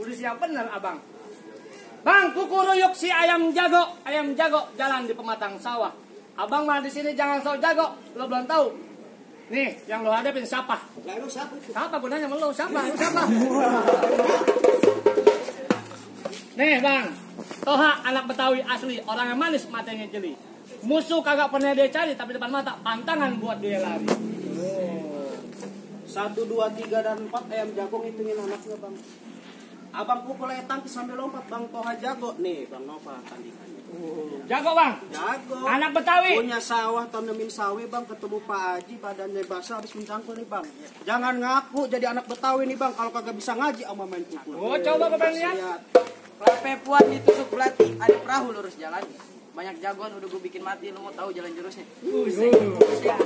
Udah siap bener abang. Bang, kukuruyuk si ayam jago jalan di pematang sawah. Abang mah di sini jangan sok jago, lo belum tahu. Nih, yang lo hadapin siapa? Lalu siapa? Siapa gunanya sama lo? Siapa? Nih bang, Toha anak Betawi asli, orang yang manis matanya jeli. Musuh kagak pernah dia cari, tapi depan mata pantangan buat dia lari. 1, 2, 3, dan 4 ayam jago ngitungin anaknya bang. Abang pukul tangkis sambil lompat bang. Toha jago nih bang Nova tandingannya. Jago bang? Jago. Anak Betawi? Punya sawah tanemin sawi bang. Ketemu Pak Haji badannya basah habis mencangkul nih bang. Jangan ngaku jadi anak Betawi nih bang. Kalau kagak bisa ngaji sama main pukul. Oh coba gue pengen lihat. Klape puan ditusuk pelatih. Ada perahu lurus jalan. Banyak jagoan udah gue bikin mati. Lu mau tahu jalan jurusnya? Ya.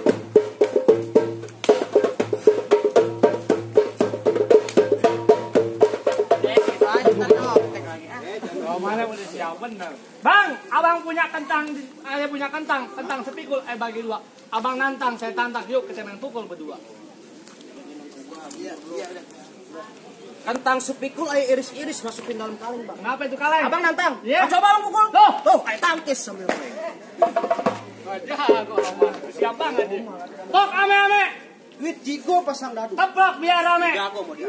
Mana udah siap bener. Bang, abang punya kentang, saya punya kentang sepikul, bagi 2. Abang nantang, saya tantang, yuk kita main pukul berdua. Iya. Kentang sepikul ayo iris-iris masukin dalam kaleng bang. Kenapa itu kaleng? Abang nantang. Iya. Coba abang pukul. Tuh kayak tangkis sambil main. Jago abang, siap banget dia. Tok ame-ame. Duit jigo pasang dadu. Teplok biar rame. Jago mau dia.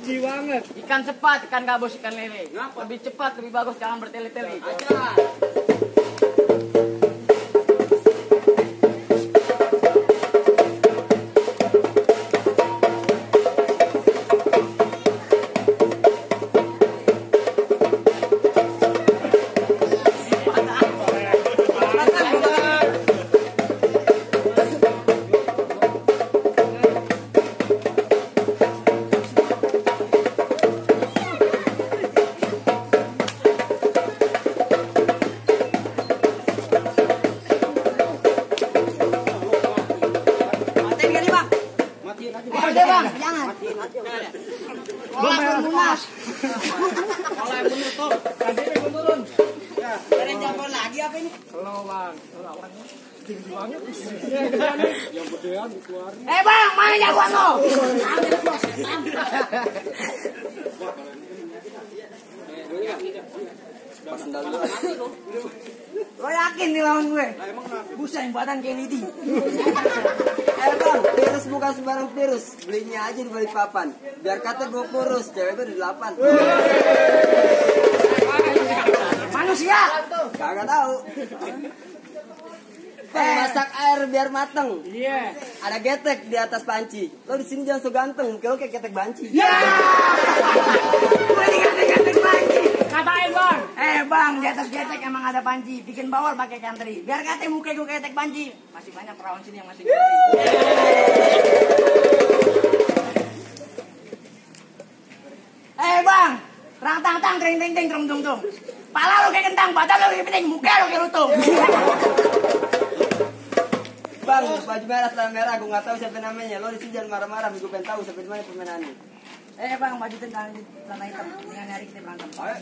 Gede banget. Ikan cepat, ikan gabus, ikan lele. Ngapa? Lebih cepat, lebih bagus, jangan bertele-tele. Aja. Bang, mana jagoan lo? Lo yakin nih lawan gue? Buset, badan kayak lidi. Bang, virus bukan sembarang virus. Belinya aja di Balikpapan. Biar kata gue kurus, cewek gue di 8. Manusia. Kagak tahu. Bang, masak air biar mateng. Iya. Ada getek di atas panci. Lo di sini jangan so ganteng, kalau kayak ketek banci. Ya. Gue digetek-getek panci. Katain bang. Bang, di atas getek emang ada panci. Bikin bawal pakai kantri. Biar katanya muka gue ketek panci. Masih banyak perawan sini yang masih kantri. Bang, rang tang tang tring ting ting trung tung tung. Pala lo kayak kentang, badan lo kayak piting, muka lo kayak lutung. Bang, baju merah celana merah, gue nggak tahu siapa namanya. Lo di sini jangan marah-marah, gue pengen tahu siapa di mana permainannya. Bang, baju celana hitam. Dengan hari kita berantem. Ayo.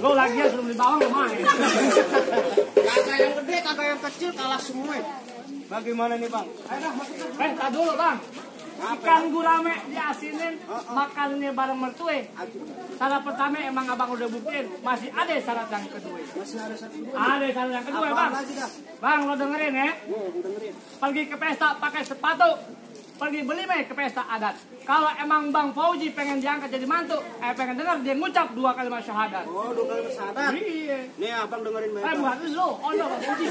Lo lagi sudah beli bawang lumayan. Kagak yang gede, kagak yang kecil, kalah semua. Bagaimana nih bang? Tak dulu bang. Ikan gurame diasinin, makannya bareng mertue. Syarat pertama emang abang udah buktiin, masih ada syarat yang kedua. Masih ada satu. Ada syarat yang kedua Apaan bang. lagi dah? Bang lo dengerin ya. Dengerin. Pergi ke pesta pakai sepatu. Pergi beli meh ke pesta adat. Kalau emang Bang Fauji pengen diangkat jadi mantu, pengen dengar dia ngucap 2 kalimat syahadat. Oh, 2 kali bersahadat. Iya. Nih abang dengerin baik. Bukan itu lo, oh no Bang Fauji.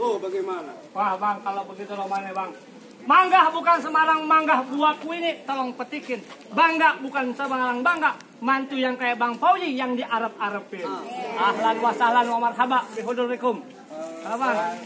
Oh, bagaimana? Wah bang, kalau begitu romannya bang. Mangga bukan sembarang mangga buahku ini, tolong petikin. Bangga bukan sembarang bangga, mantu yang kayak Bang Fauji yang di Arab-Arabin. Ahlan wa sahlan wa marhaba, bihudurikum. Apa?